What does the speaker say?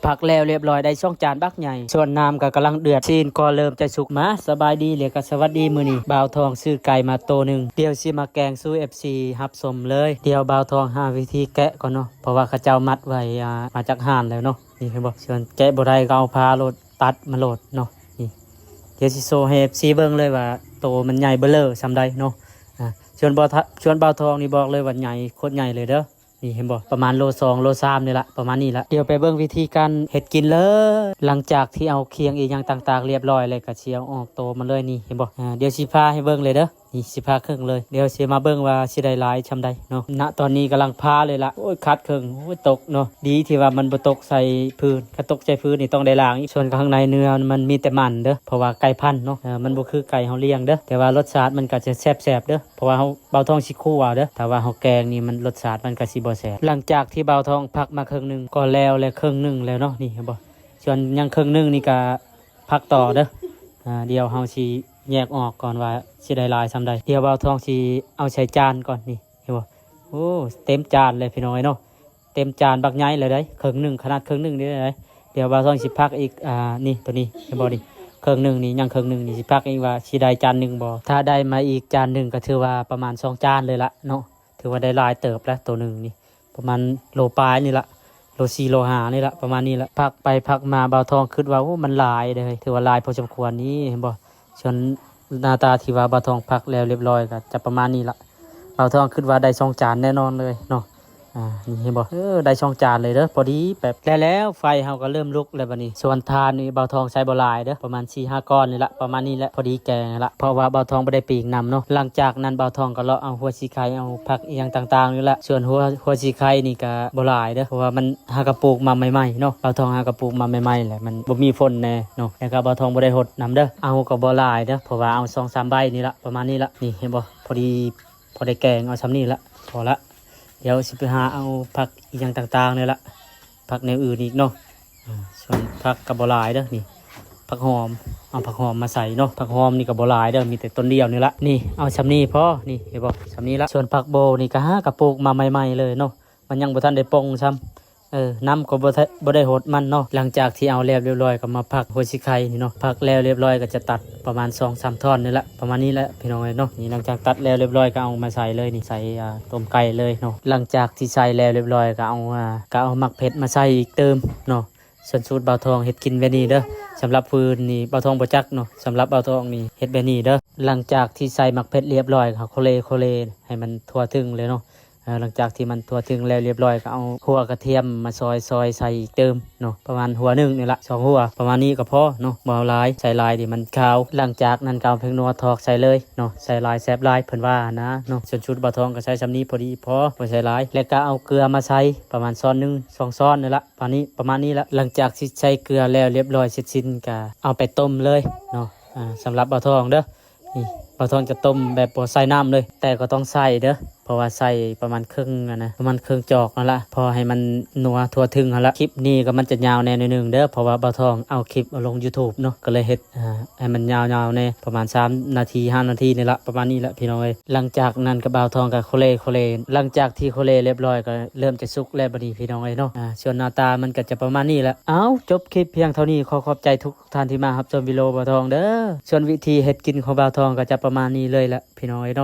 ພັກແລ້ວລຽບລ້ອຍໄດ້ສອງຈານບັກໃຫຍ່ ສ່ວນນ້ຳກໍກຳລັງເດືອດ ຊີ້ນກໍເລີ່ມຈະສຸກ. ມາ ສະບາຍດີ ແລະກໍສະຫວັດດີ. ມື້ນີ້ບ່າວທອງຊື້ໄກ່ມາໂຕໜຶ່ງ ດຽວຊິມາແກງສູ່ເອັຟຊີຮັບຊົມເລີຍ. ດຽວບ່າວທອງຫາວິທີແກະກ່ອນເນາະ ເພາະວ່າເຂົາເຈົ້າມັດໄວ້ ອ່າ ມາຈາກຮ້ານແລ້ວເນາະ. ນີ້ເຫັນບໍ່? ສ່ວນແກະບໍ່ໄດ້ກໍເອົາຜ່າໂລດ ຕັດມາໂລດເນາະ. ນີ້ ດຽວຊິໂຊໃຫ້ເອັຟຊີເບິ່ງເລີຍວ່າໂຕມັນໃຫຍ່ເບີເລີສ່ຳໃດເນາະ. ອ່າ ສ່ວນບ່າວທະ ສ່ວນບ່າວທອງນີ້ບອກເລີຍວ່າໃຫຍ່ ໂຄດໃຫຍ່ເລີຍເດີ. ນີ້ເຫັນບໍ່? ປະມານໂລສອງ ໂລສາມນີ້ລະ ປະມານນີ້ລະ. ດຽວໄປເບິ່ງວິທີການເຮັດກິນເລີຍ. ຫຼັງຈາກທີ່ເອົາຄຽງອີ່ຫຍັງຕ່າງໆລຽບລ້ອຍແລ້ວ ກໍຊິເອົາອອກໂຕມັນເລີຍ. ນີ້ເຫັນບໍ່? ອ່າ ດຽວຊິຜ່າໃຫ້ເບິ່ງເລີຍເດີ. ນີ້ຊິຜ່າເຄິ່ງເລີຍ. ດຽວຊິມາເບິ່ງວ່າຊິໄດ້ຫຼາຍສ່ຳໃດເນາະ. ນະຕອນນີ້ກຳລັງຜ່າເລີຍລະ. ໂອ້ຍ ຂາດເຄິ່ງ. ໂອ້ຍ ຕົກເນາະ. ດີທີ່ວ່າມັນບໍ່ຕົກໃສ່ພື້ນ. ຄັນຕົກໃສ່ພື້ນນີ້ຕ້ອງໄດ້ລ້າງອີກ. ສ່ວນຂ້າງໃນເນື້ອມັນມີແຕ່ມັນເດີ ເພາະວ່າໄກ່ພັນເນາະ. ເອີ ມັນບໍ່ຄືໄກ່ເຮົາລ້ຽງເດີ ແຕ່ວ່າລົດຊາດມັນກໍຈະແຊບໆເດີ ເພາະວ່າເຮົາ ບ່າວທອງຊິຄົວເດີ. ຖ້າວ່າເຮົາແກງນີ້ ມັນ ລົດຊາດມັນກໍຊິບໍ່ແຊບ. ຫຼັງຈາກທີ່ບ່າວທອງພັກມາເຄິ່ງໜຶ່ງ ກໍແລ້ວແລ້ວເຄິ່ງໜຶ່ງແລ້ວເນາະ. ນີ້ເຫັນບໍ່? ສ່ວນຍັງເຄິ່ງໜຶ່ງນີ້ກໍພັກຕໍ່ເດີ. ອ່າ ດຽວເຮົາຊິແຍກອອກກ່ອນວ່າຊິໄດ້ຫຼາຍສ່ຳໃດ. ດຽວບ່າວທອງຊິເອົາໃສ່ຈານກ່ອນ. ນີ້ເຫັນບໍ່? ໂອ້ ເຕັມຈານເລີຍພີ່ນ້ອງເອີຍເນາະ. ເຕັມຈານບັກໃຫຍ່ເລີຍເດ້ ເຄິ່ງໜຶ່ງ ຂະໜາດເຄິ່ງໜຶ່ງນີ້ເດ້. ດຽວບ່າວທອງຊິພັກອີກ ອ່າ ນີ້ ໂຕນີ້ ເຫັນບໍ່ນີ້? ເຄິ່ງໜຶ່ງນີ້ ຍັງເຄິ່ງໜຶ່ງນີ້ ຊິພັກອີກວ່າຊິໄດ້ຈານໜຶ່ງບໍ່. ຖ້າໄດ້ມາອີກຈານໜຶ່ງ ກໍຖືວ່າປະມານສອງຈານເລີຍລະເນາະ. ຖືວ່າໄດ້ຫຼາຍເຕີບລະ ໂຕໜຶ່ງນີ້ ປະມານໂລປາຍນີ້ລະ ໂລສີ່ ໂລຫ້ານີ້ລະ ປະມານນີ້ລະ. ພັກໄປພັກມາ ບ່າວທອງຄິດວ່າ ໂອ້ ມັນຫຼາຍເດ້ ຖືວ່າຫຼາຍພໍສົມຄວນ. ນີ້ເຫັນບໍ່? ສ່ວນໜ້າຕາທີ່ວ່າບ່າວທອງພັກແລ້ວລຽບລ້ອຍກໍຈະປະມານນີ້ລະ. ບ່າວທອງຄິດວ່າໄດ້ສອງຈານແນ່ນອນເລີຍເນາະ. ອ່າ ນີ້ເຫັນບໍ່? ເອີ ໄດ້ສອງຈານເລີຍເດີ ພໍດີແບບ ແລ້ວໆ ໄຟເຮົາກໍເລີ່ມລຸກແລ້ວບັດນີ້. ສ່ວນຖ່ານນີ້ບ່າວທອງໃຊ້ບໍ່ຫຼາຍເດີ ປະມານສີ່ຫ້າກ້ອນນີ້ລະ ປະມານນີ້ແຫຼະ ພໍດີແກງລະ ເພາະວ່າບ່າວທອງບໍ່ໄດ້ປີ້ງນຳເນາະ. ຫຼັງຈາກນັ້ນບ່າວທອງກໍເລາະເອົາຫົວສີໄຄ ເອົາຜັກອີ່ຫຍັງຕ່າງໆນີ້ລະ. ສ່ວນຫົວ ຫົວສີໄຄນີ້ກໍບໍ່ຫຼາຍເດີ ເພາະວ່າມັນຫາກໍປູກມາໃໝ່ໆເນາະ. ບ່າວທອງຫາກໍປູກມາໃໝ່ໆ ແຫຼະ ມັນບໍ່ມີຝົນແນ່ເນາະ. ແລ້ວກໍບ່າວທອງບໍ່ໄດ້ຫົດນຳເດີ ເອົາກໍບໍ່ຫຼາຍເດີ ເພາະວ່າເອົາສອງສາມໃບນີ້ລະ ປະມານນີ້ລະ. ນີ້ເຫັນບໍ່? ພໍດີ ພໍໄດ້ແກງເອົາສ່ຳນີ້ລະ ພໍລະ. ດຽວຊິໄປຫາເອົາຜັກອີ່ຫຍັງຕ່າງໆນີ້ລະ ຜັກແນວອື່ນອີກເນາະ. ອ່າ ສ່ວນຜັກກໍບໍ່ຫຼາຍເດີ ນີ້ ຜັກຫອມ ເອົາຜັກຫອມມາໃສ່ເນາະ. ຜັກຫອມນີ້ກໍບໍ່ຫຼາຍເດີ ມີແຕ່ຕົ້ນດຽວນີ້ລະ. ນີ້ ເອົາສ່ຳນີ້ພໍ ນີ້ ເຫັນບໍ່? ສ່ຳນີ້ລະ. ສ່ວນຜັກໂບນີ້ກໍຫາກໍປູກມາໃໝ່ໆເລີຍເນາະ ມັນຍັງບໍ່ທັນໄດ້ປົ່ງຊ້ຳ. ເອີ ນ້ຳກໍບໍ່ໄດ້ ບໍ່ໄດ້ຫົດມັນເນາະ. ຫຼັງຈາກທີ່ເອົາແລ້ວລຽບລ້ອຍ ກໍມາພັກຫົວສີໄຄນີ້ເນາະ. ພັກແລ້ວລຽບລ້ອຍ ກໍຈະຕັດປະມານສອງສາມທ່ອນນີ້ລະ ປະມານນີ້ແຫຼະ ພີ່ນ້ອງເອີຍເນາະ. ນີ້ ຫຼັງຈາກຕັດແລ້ວລຽບລ້ອຍ ກໍເອົາມາໃສ່ເລີຍນີ້ ໃສ່ ອ່າ ຕົ້ມໄກ່ເລີຍເນາະ. ຫຼັງຈາກທີ່ໃສ່ແລ້ວລຽບລ້ອຍ ກໍເອົາ ອ່າ ກໍເອົາໝາກເຜັດມາໃສ່ອີກຕື່ມເນາະ. ສ່ວນສູດບ່າວທອງເຮັດກິນແບບນີ້ເດີ. ສຳລັບຜູ້ອື່ນນີ້ບ່າວທອງບໍ່ຈັກເນາະ ສຳລັບບ່າວທອງນີ້ເຮັດແບບນີ້ເດີ. ຫຼັງຈາກທີ່ໃສ່ໝາກເຜັດລຽບລ້ອຍ ເຮົາໂຄເລໂຄເລໃຫ້ມັນທົ່ວເຖິງເລີຍເນາະ. ເອີ ຫຼັງຈາກທີ່ມັນທົ່ວເຖິງແລ້ວລຽບລ້ອຍ ກໍເອົາຫົວກະທຽມມາຊອຍ ຊອຍໃສ່ອີກຕື່ມເນາະ ປະມານຫົວໜຶ່ງນີ້ລະ ສອງຫົວ ປະມານນີ້ກໍພໍເນາະ ບໍ່ເອົາຫຼາຍ ໃສ່ຫຼາຍເດມັນຄາວ. ຫຼັງຈາກນັ້ນກໍເອົາແປ້ງນົວຖອກໃສ່ເລີຍເນາະ ໃສ່ຫຼາຍແຊບຫຼາຍ ເພິ່ນວ່ານະເນາະ. ສ່ວນສູດບ່າວທອງກໍໃສ່ສ່ຳນີ້ພໍດີພໍ ບໍ່ໃສ່ຫຼາຍ. ແລ້ວກໍເອົາເກືອມາໃສ່ປະມານຊ້ອນໜຶ່ງ ສອງຊ້ອນນີ້ລະ ປະມານນີ້ ປະມານນີ້ລະ. ຫຼັງຈາກທີ່ໃສ່ເກືອແລ້ວລຽບລ້ອຍເສັດສິ້ນ ກໍເອົາໄປຕົ້ມເລີຍເນາະ. ອ່າ ສຳລັບບ່າວທອງເດີ ນີ້ ບ່າວທອງຈະຕົ້ມແບບບໍ່ໃສ່ນ້ຳເລີຍ ແຕ່ກໍຕ້ອງໃສ່ເດີ ເພາະວ່າໃສ່ປະມານເຄິ່ງ ອັນນະ ປະມານເຄິ່ງຈອກຫັ້ນລະ ພໍໃຫ້ມັນນົວທົ່ວເຖິງຫັ້ນລະ. ຄລິບນີ້ກໍມັນຈະຍາວແດ່ໜ້ອຍໜຶ່ງເດີ ເພາະວ່າບ່າວທອງເອົາຄລິບເອົາລົງຢູທູບເນາະ ກໍເລີຍເຮັດ ອ່າ ໃຫ້ມັນຍາວໆແດ່ ປະມານສາມນາທີ ຫ້ານາທີນີ້ລະ ປະມານນີ້ລະ ພີ່ນ້ອງເອີຍ. ຫຼັງຈາກນັ້ນກໍບ່າວທອງກໍໂຄເລໂຄເລ. ຫຼັງຈາກທີ່ໂຄເລລຽບລ້ອຍ ກໍເລີ່ມຈະສຸກແລ້ວບັດນີ້ ພີ່ນ້ອງເອີຍເນາະ. ອ່າ ສ່ວນໜ້າຕາມັນກໍຈະປະມານນີ້ລະ. ເອົາ ຈົບຄລິບພຽງເທົ່ານີ້ ຂໍຂອບໃຈທຸກ ທ່ານທີ່ມາຮັບຊົມວິດີໂອບ່າວທອງເດີ. ສ່ວນວິທີເຮັດກິນຂອງບ່າວທອງກໍຈະປະມານນີ້ເລີຍລະ ພີ່ນ້ອງເອີຍເນາະ.